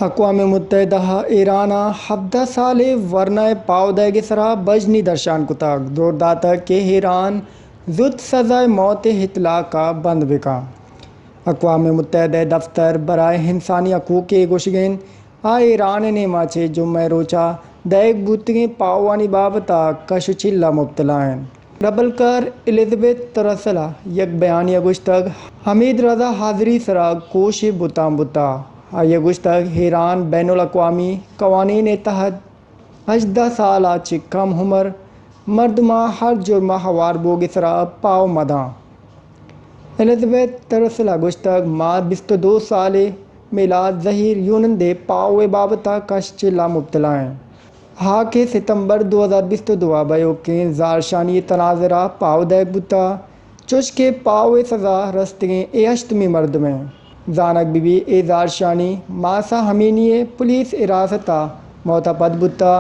اقوام متحدہ ءَ ایران ءَ ہبدہ سال ءِ ورنا ءِ پاہو دئیگ ءِ سرا بژنی درشان کتگ، زور داتگ کہ ایران زوت سزائے موت ءِ اطلاق ءَ بند بکن۔ اقوام متحدہ ءِ دفتر برائے انسانی حقوق ءِ گوشگ انت، آ ایران ءِ نیما چہ جمعہ ءِ روچا دئیگ بوتگیں پاہوانی بابت ءَ کش ءُ چیل ءَ مبتلا انت۔ ربلکار الزبتھ ترسل ءَ یک بیانیہ ءَ گوشتگ، حمید رضا حاضری سرا کوش ءِ بہتان بوتا۔ آئی ءَ گوشتگ، ایران بین الاقوامی قوانین ءِ تحت ہژدہ سال ءَ چہ کم عمر مردماں ہر جرم ءَ ہوار بوگ ءِ سرا پاہو مداں۔ الزبتھ ترسل ءَ گوشتگ، ما بیست ءُ دو سال ءِ میلاد ظہیر یونند ءِ پاہو ءِ بابت ءَ کش چیل ءَ مبتلا ایں۔ آ کہ ستمبر دو ہزار بیست ءُ دو ءَ بہ ایوکیں زہرشانی ءِ تناظر ءَ پاہو دئیگ بوتا، چوش کہ پاہو ءِ سزا رستگیں اے ہشتمی مردم انت۔ زانگ بہ بی اے زہرشانی ماسا امینی ءِ پولیس حراست ءَ موت ءَ پد بوتا۔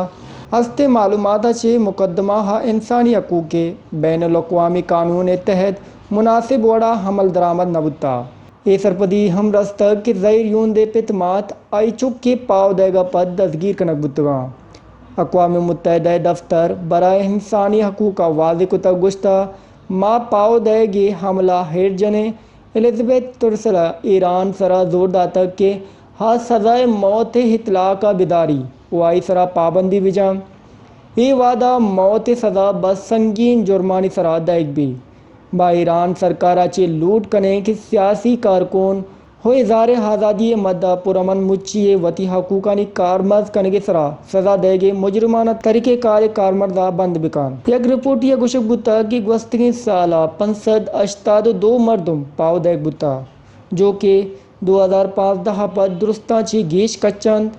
استیں معلومات ءَ چہ مقدمہ ءَ انسانی حقوق ءِ بین الاقوامی قانون ءِ تحت مناسب وڑ ءَ عمل درآمد نہ بوتا۔ اے سرپدی ہم رستگ کہ ظہیر یونند ءِ پت مات آئی چک ءِ پاہو دئیگ ءَ پد دزگیر کنگ بوتگاں۔ اقوام متحدہ ءِ دفتر برائے انسانی حقوق ءَ واضح کتگ، گوشتہ، ما پاہو دئیگ ءِ عمل ءَ ایر جنیں۔ الزبتھ ترسل ءَ ایران سرا زور داتگ کہ آ سزائے موت ءِ اطلاق ءَ بداری ءُ آئی سرا پابندی بجن۔ اے وہدا موت ءِ سزا بس سنگین جرمانی سرا دئیگ بی۔ با ایران سرکار ءَ چہ لوٹ کنیں کہ سیاسی کارکن ءُ اظہار آزادی ءِ مد ءَ پرامن مچی ءَ وتی حقوقانی کارمرز کنگ ءِ سرا سزا دئیگ ءِ مجرمانہ طریقہ کار ءِ کارمرز ءَ بند بکن۔ یک رپورٹے ءَ گوشگ بوتگ کہ گوستگیں سال ءَ پنچ سد ہشتاد ءُ دو مردم پاہو دئیگ بوتگ، جو کہ دو ہزار پانزدہ ءَ پد درستاں چہ گیش کچ انت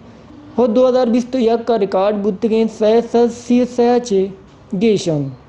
ءُ دو ہزار بیست ءُ یک ءَ ریکارڈ بوتگیں سئے سد سی ءُ سئے ءَ چہ گیش انت۔